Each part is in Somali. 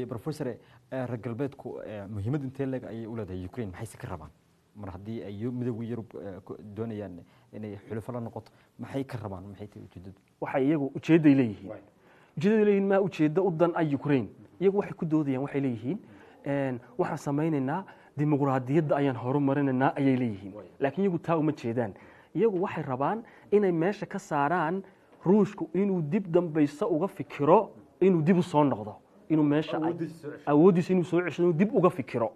Professor, reer galbeedku muhiimad intee leeg ayay u leedahay Ukraine? Maxayse ka rabaan mar haddii ay Midowga Yurub doonayaan inay xulufo la noqoto? Maxay ka rabaan? Maxay tahay ujeedadu? Waxay iyagu ujeedday leeyihiin, ujeeddada leeyihiin maa ujeeddo u dan ay Ukraine. Iyagu waxay ku doodayaan, waxay leeyihiin waxaan samaynaynaa dimuqraadiyadda ayaan horumarinaynaa ayay leeyihiin, laakiin iyagu taa uma jeedaan. Iyagu waxay rabaan inay meesha ka saaraan Ruushku inuu dib dambayso uga fikiro inuu dib u soo noqdo, inuu meesha awooddiisa inuu soo cesho, inuu dib uga fikiro.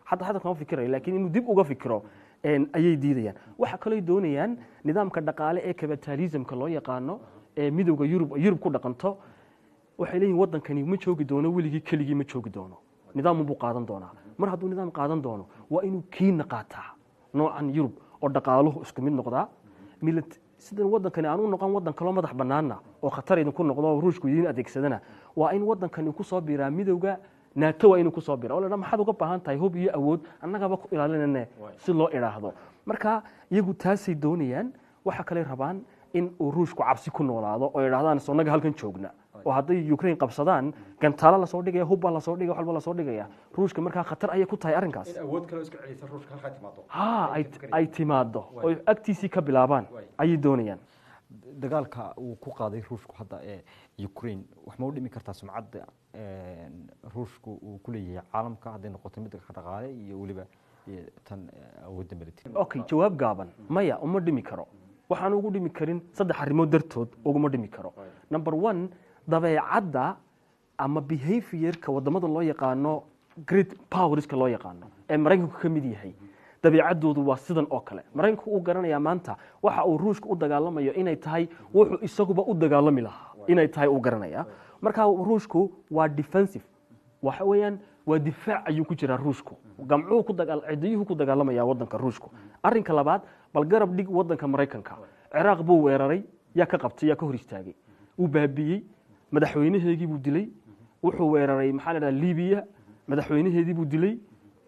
Hadda kama fikirayo, laakiin inuu dib uga fikiro ayay diidayaan. Waxa kaloo doonayaan nidaamka dhaqaale ee capitalismka loo yaqaano ee Midowga Yurub ku dhaqanto. Waxay leeyihin waddankani ma joogi doono weligii, keligii ma joogi doono, nidaam buu qaadan doonaa. Mar hadduu nidaam qaadan doono, waa inuu kiina qaataa noocan Yurub oo dhaqaaluhu isku mid noqdaa milit sidan waddankani aan u noqon waddan kaloo madax bannaana oo khatar idinku noqdo oo Ruushku idiin adeegsadana. Waa in waddankani ku soo biiraa midowga NATO, waa inuu ku soo biira oo la dhaha, maxaad uga baahan tahay hub iyo awood? Annagaba ku ilaalinane si loo idhaahdo. Marka iyagu taasay doonayaan. Waxa kaley rabaan in uu Ruushku cabsi ku noolaado oo idhahdaan sonaga halkan joogna, oo hadday Ukraine qabsadaan gantaalo lasoo dhigaya, hubbaa lasoo dhigaya, wax walba lasoo dhigaya Ruushka. Markaa khatar ayay ku tahay arrinkaas. Awood kale oo iska celisa Ruushka halkaa timaado. Ha, ay timaado oo agtiisii ka bilaabaan ayay doonayaan. Dagaalka uu ku qaaday Ruushku hadda ee Ukraine wax ma u dhimi kartaa sumcadda Ruushku uu ku leeyahay caalamka, hadday noqoto mid dhaqaale iyo weliba tan awoodda military? Okay, jawaab gaaban, maya, uma dhimi karo. Waxaan ugu dhimi karin saddex arrimood dartood uguma dhimi karo. Number one, dabeecadda ama behaviorka wadamada loo yaqaano great powerska loo yaqaano ee Maraykanku ka mid yahay, dabeecaddoodu waa sidan oo kale. Maraykanku uu garanayaa maanta waxa uu Ruushka u dagaalamayo inay tahay wuxuu isaguba u dagaalami lahaa inay tahay uu garanayaa. Marka Ruushku waa defensive, waxa weeyaan waa difaac ayuu ku jiraa Ruushku, gamcuhu ku dagaal, cidiyuhu ku dagaalamaya waddanka Ruushku. Arrinka labaad, bal garab dhig waddanka Maraykanka. Ciraaq buu weeraray, yaa ka qabtay? Yaa ka hor istaagay? Wuu baabiiyey, madaxweynaheegii buu dilay. Wuxuu weeraray, maxaa la dhaha, Libiya, madaxweynaheedii buu dilay,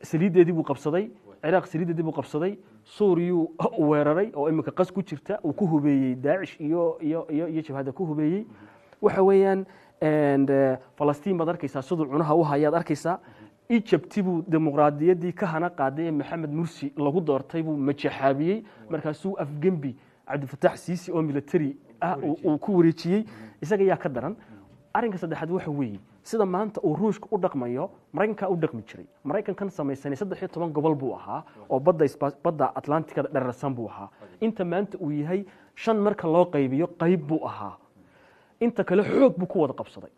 saliiddeedii buu qabsaday. Ciraaq saliiddeedii buu qabsaday. Suuriyuu weeraray oo iminka qas ku jirta, uu ku hubeeyey Daacish iyo jabhadda ku hubeeyey. Waxa weeyaan Falastiin baad arkaysaa siduu cunaha u hayaad arkaysaa. Egypt buu dimuqraadiyaddii ka hana qaaday ee Maxamed Mursi lagu doortay buu majaxaabiyey, markaasuu afgembi Cabdifatax Siisi oo military ah uu ku wareejiyey. Isaga yaa ka daran? Arrinka saddexaad waxa weeye, sida maanta uu Ruushka u dhaqmayo Maraykanka u dhaqmi jiray. Maraykankan samaysanay 13 gobol buu ahaa oo badda Atlantikada dherarsan buu ahaa. Inta maanta uu yahay shan marka loo qaybiyo qayb buu ahaa, inta kale xoog buu ku wada qabsaday.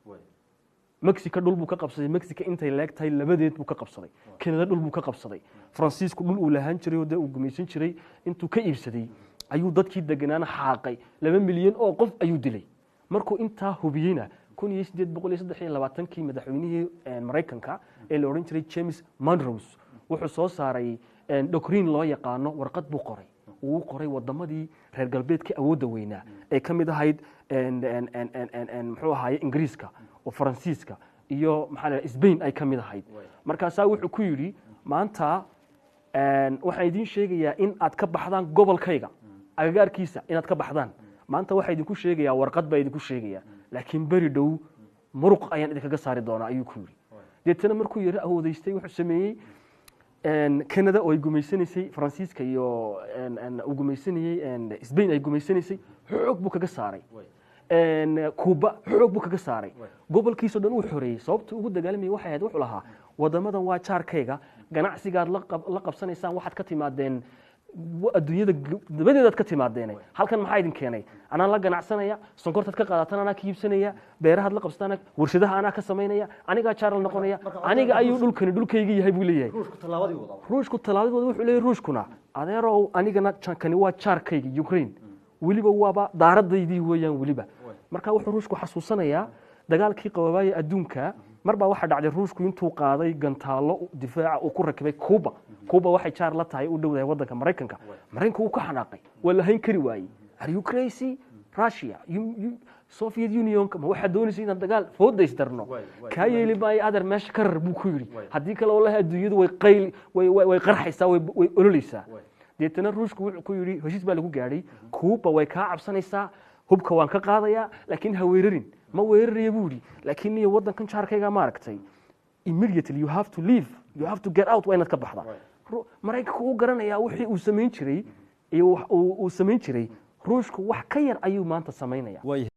Mexico dhul buu ka qabsaday, Mexico intay leeg tahay labadeed buu ka qabsaday. Canada dhul buu ka qabsaday. Faransiisku dhul uu lahaan jiray oo dee uu gumaysan jiray intuu ka iibsaday ayuu dadkii deganaana xaaqay, 2 milyan oo qof ayuu dilay. Markuu intaa hubiyeyna, 1823-kii madaxweynihii Maraykanka ee la odhan jiray James Monroe wuxuu soo saaray doctrine loo yaqaano, warqad buu qoray, uu qoray wadamadii reer galbeedka awoodda weynaa ee ka mid ahayd muxuu ahaaye Ingiriiska oo Faransiiska iyo maxaa la Spain ay ka mid ahayd. Markaasaa wuxuu ku yidhi, maanta waxaan idiin sheegayaa in aad ka baxdaan gobolkayga agagaarkiisa, inaad ka baxdaan maanta waxaa idinku sheegayaa, warqad baa idinku sheegayaa, laakiin beri dhow muruq ayaan idinkaga saari doonaa, ayuu ku yidhi. Deetana markuu yaro awoodeystay wuxuu sameeyey Canada oo ay gumaysanaysay Faransiiska iyo uu gumaysanayey Spain ay gumaysanaysay, xoog buu kaga saaray. Cuba xoog buu kaga saaray. Gobolkiisoo dhan uu xoreeyey. Sababta ugu dagaalamayay waxay ahayd, wuxuu lahaa, wadamadan waa jaarkayga, ganacsigaad la qabsanaysaan, waxaad ka timaadeen adduunyada dabadeedaad ka timaadeene, halkan maxaa idin keenay? Anaa la ganacsanaya, sonkortaad ka qaadatan anaa ka iibsanaya, beerahaad la qabsataan, warshadaha anaa ka samaynaya, anigaa jaar la noqonaya, aniga ayuu dhulkani dhulkayga yahay, buu leeyahay. Ruushku tallaabadii wada. Wuxuu leeyahay ruushkuna, adeerow, anigana kani waa jaarkayga Ukraine, weliba waaba daaradaydii weeyaan weliba. Marka wuxuu Ruushku xasuusanayaa dagaalkii qababaaya adduunka. Mar baa waxaa dhacday Ruushku intuu qaaday gantaallo difaaca uu ku rakibay Cuba. Cuba waxay jaar la tahay, u dhowdahay waddanka Maraykanka. Maraykanka wuu ka xanaaqay, waa la hayn kari waayey. Are you crazy, Russia? Soviet Unionka ma waxaad doonaysa inaan dagaal fooda isdarno? Kaa yeeli maayo adeer, meesha ka rar, buu ku yidhi. Haddii kale wallahi adduunyadu way qayl, way qarxaysaa, way ololeysaa. Deetana Ruushku wuxuu ku yidhi, heshiis baa lagu gaadhay, Cuba way kaa cabsanaysaa, hubka waan ka qaadayaa, laakiin ha weerarin. Ma weeraraya, buu yidhi, laakiin niyo waddankan jaarkayga ma aragtay. Immediately you have to leave, you have to get out, waa inaad ka baxdaa. Maraykanku uu garanayaa wixii uu samayn jiray iyo wax uu samayn jiray. Ruushku wax ka yar ayuu maanta samaynaya. Waayahay.